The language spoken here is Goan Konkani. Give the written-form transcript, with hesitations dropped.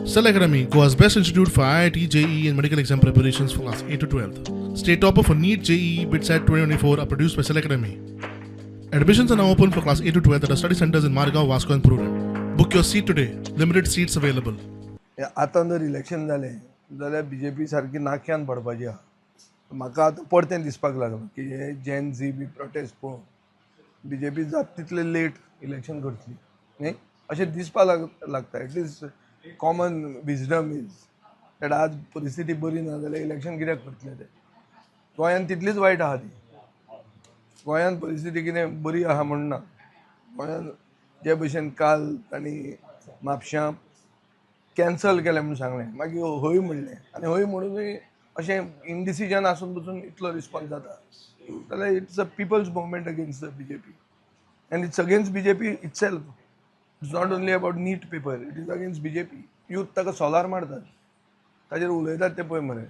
Cell Academy, Goa's best institute for IIT, JEE, and medical exam preparations for class 8 to 12. State topper for NEET, JEE, BITSAT 2024 are produced by Cell Academy. Admissions are now open for class 8 to 12 at our study centers in Margao, Vasco, and Purulem. Book your seat today. Limited seats available. हे आतां जर इलेक्शन जालें जाल्यार बीजेपी सारकी नाक्यान पडपाची आहा. म्हाका आतां परतें दिसपाक लागलां की हे जेन झी बी प्रोटेस्ट पळोवन बीजेपी जाता तितले लेट इलेक्शन करतली न्ही अशें दिसपाक लागता. At least common wisdom is that आज परिस्थिती बरी ना जाल्यार इलेक्शन कित्याक करतले ते? गोंयांत तितलीच वायट आहा ती. गोंयांत परिस्थिती कितें बरी आहा म्हूण ना. गोंयांत जे भशेन काल तांणी म्हापश्यां कॅन्सल केलें म्हूण सांगलें, मागीर हय म्हणलें आनी हय म्हणूनय अशें इनडिसिजन आसून पसून इतलो रिस्पॉन्स जाता जाल्यार it's a people's movement against the BJP and it's against BJP itself. It's not only about NEET paper, it is against BJP. Youth ताका सोलार मारतात, ताजेर उलयतात ते पळय मरे.